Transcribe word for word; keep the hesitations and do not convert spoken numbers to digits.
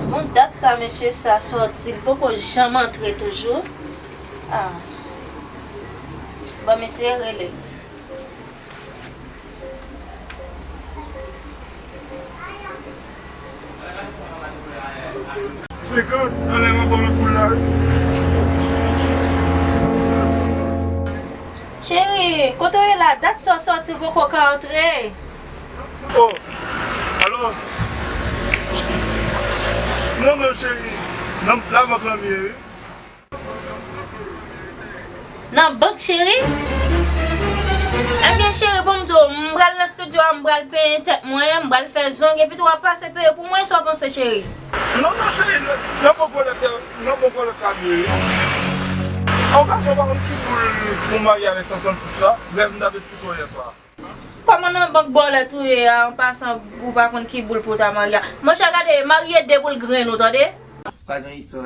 Bon, dat sa mesye sa sòti, li poko janm antre toujou. Ah. Ban m eseye rele l. Frekan, anlè manman boul la wi. Cheri, kote w ye la? Dat sa w sòti, w poko ka antre. Oh, alò. Non, non, cheri. Nan labank lan m ye wi. Nan bank, cheri? Ebyen, cheri, bon, m di w, m pral nan estidyo a, m pral penyen tèt mwen, m pral fè zong, epi tou w ap pase peye pou mwen, sa w panse, cheri? Non, non, cheri, nan, nan bon kòlèt la, nan bon kòlèt la m ye wi. An pasan, w pa konn ki boul pou m marye avèk swasannsis la, lè m t ap esplike w yè swa. Kòman nan bank bòlèt ou ye a, an pasan, ou pa konn ki boul pou w ta marye a? Monchè, gade, marye de boul grenn ou, tande? Pa gen istwa.